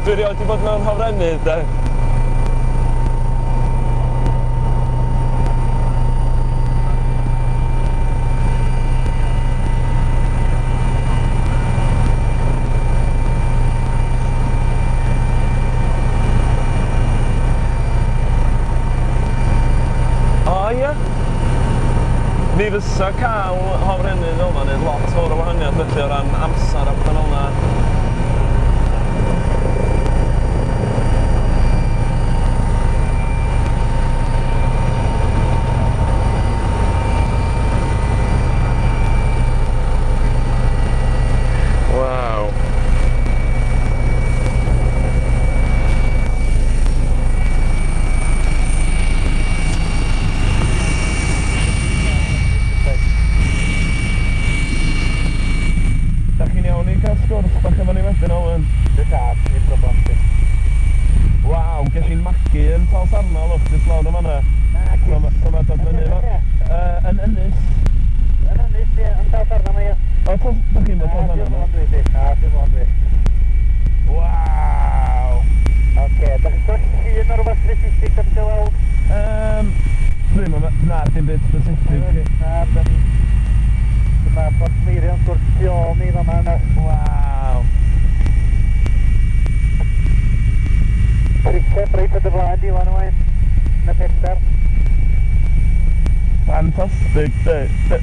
Dwi erioed 'di bod mewn hofrennydd de. O ia? Mi fysa cael hofrennydd fel 'ma'n neud lot fawr o wahaniaeth felly o ran amser a petha fel 'na. Waw. Da chi'n iawn i gael sgwrs bach efo ni wedyn, Olwen? Yndw tad, dim problem ti. Waw, ges i'n magu yn Talsarnau, lwch, jyst lawr yn fan'na. Na ti. So ma' so ma' dod fyny Yn efo... lle? Yn Ynys. Yn Ynys, ie, yn Talsarnau mae o. O, Tal- dach chi'n bod Talsarnau? Na, dim ond dwi di. Na, dim ond dwi. Waw! Oce, dach chi'n gweld llun o rywbeth specific dach chi isio weld? Yym, dwi'm yn me-... Na, dim byd specific. Na, da ni... Dyma Portmeirion wrth gwrs tu ôl ni fama yna. Waw! Criced reit ar dy flaen di wan Owain. Yn y pellter. Ffantastig, de.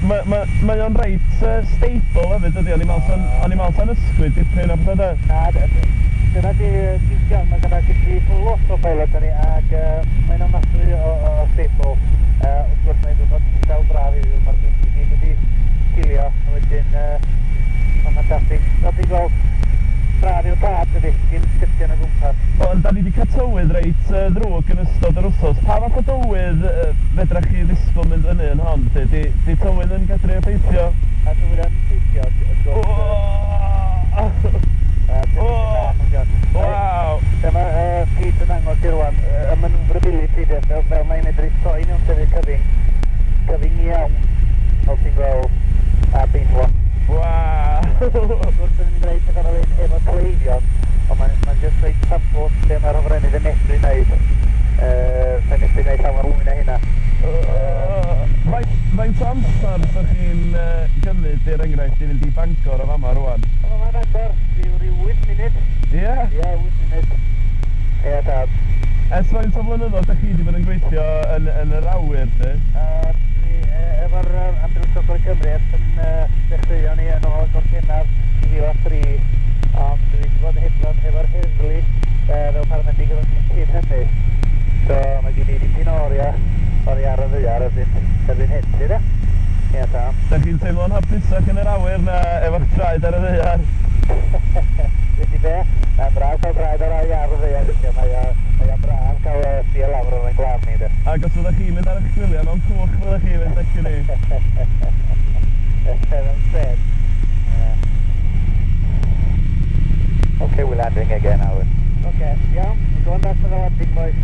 Mae ma, mae o'n reit stable hefyd, dydy? O'n i'n meddwl sa'n o'n i'n meddwl sa'n ysgwyd dipyn a pethau de. Na, dyna di diwsion, mae gyda chi full autopilot yn ni ac mae'n ofnadwy o stable. Wrth gwrs mae'n diwrnod distaw braf heddiw, mae'r gwynt i gyd wedi cilio, a wedyn mae'n ffantastig. Fel ti'n gweld, braf yw'r wlad dydi, dim sgytian o gwmpas. Ond da ni wedi cael tywydd reit ddrwg yn ystod yr wsos. Pa fath o dywydd fedrach chi ddisgwyl mynd fyny yn hon? Di, di, di tywydd yn gallu effeithio? A tywydd yn effeithio, wrth gwrs. Waw! Dyma Pete yn dangos i rwan y manoeuvrability de, fel mae'n medru troi mewn llefydd cyfyng, cyfyng iawn, fel ti'n gweld, a deimlo. Waw! Wrth gwrs, dyn ni'n gwneud pethau fel hyn efo cleifion, ond mae'n ma just reit sampl lle mae'r hofrennydd yn medru wneud. Mae'n medru wneud llawer mwy na hynna. Faint o amser ydych chi'n gymryd, er enghraifft, i fynd i Bangor o fama rwan? O fama i Bangor, ryw 8 munud. Ie? Ie, 8 munud. Ie, tad. Ers faint o flynyddoedd ydych chi wedi bod yn gweithio yn yr awyr, lly? Dwi efo'r Ambiwlans Gogledd Cymru ers yn dechreuon ni yn ôl yn Gorffennaf 2003, ond dwi wedi bod yn hedfan efo'r heddlu fel paramedic cyn hynny. So mae gen i dipyn o oriau oddi ar y ddaear erbyn hyn, ti de? Ie, ta. Dach chi'n teimlo'n hapusach yn yr awyr na efo'ch traed ar y ddaear? Wyt ti be? Mae'n braf cael traed ar ar y ddaear, weithiau. Mae o'n braf cael sbio lawr ar ein gwlad ni, de. Ac os fyddech chi'n mynd ar eich gwyliau mewn cwch, fyddech chi'n mynd â ni? Mewn trên. Ie. Okay, we're landing again, Owen. Okay, iawn. We're going back to the landing, boys.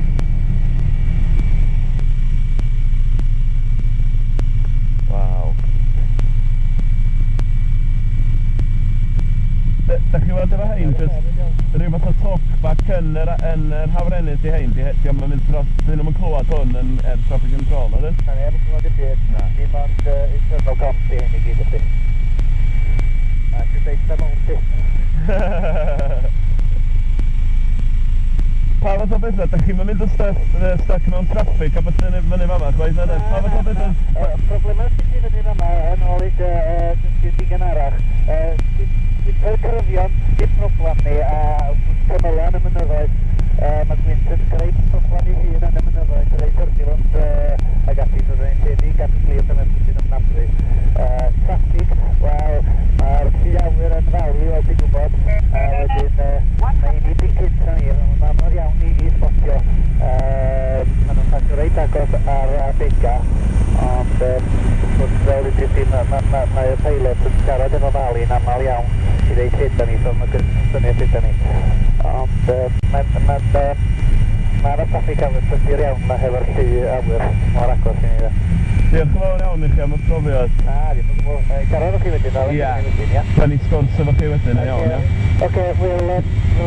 Waw. Da chi weld efo hein, jyst rhyw fath o talkback yn yr hawrennydd di hein, di o'm yn mynd dros, dyn nhw'm yn clywed hwn yn air traffic control, ydyn? Na, neb yn clywed dim byd. Na. Dim ond internal comms di hyn i gyd ydy. A ti'n deud ta mewn ti. Pa fath o bethau, da chi'n mynd o stuck mewn traffic a beth yn fyny fama, chwaith na? Pa fath o bethau? Problemau sy'n ti fyny fama yn ôl i dy dysgu di'n gynharach. Gwyntoedd cryfion, dim problem ni, a cymylau yn y mynyddoedd. Mae gwynt yn creu problem i hun yn y mynyddoedd, creu turbulence ac ati, so dyn ni'n tueddu i gadw clir pan mae'n ofnadwy. Traffig, wel, mae'r llu awyr yn falu, fel ti'n gwybod, a wedyn mae i ni di cynt na ni, mae'n anodd iawn i spotio. Maen nhw'n pasio reit agos ar adega, ond wrth gwrs fel dudis ti, mae'r ma, ma, ma pilot yn siarad efo Mali'n aml iawn i ddeud lle da ni, so mae gen syniad lle da ni. Ond mae'n ma, ma, ma traffic awyr prysur iawn ma hefo'r llu awyr mor agos i ni. De. Diolch yn fawr iawn i chi am y profiad. Na, ddim yn gwybod. Siarad efo chi wedyn, Ie. wedyn, ia. Gawn ni sgwrs efo chi wedyn, yn iawn, ia? Okay, we'll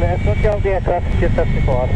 escort you the aircraft just as before.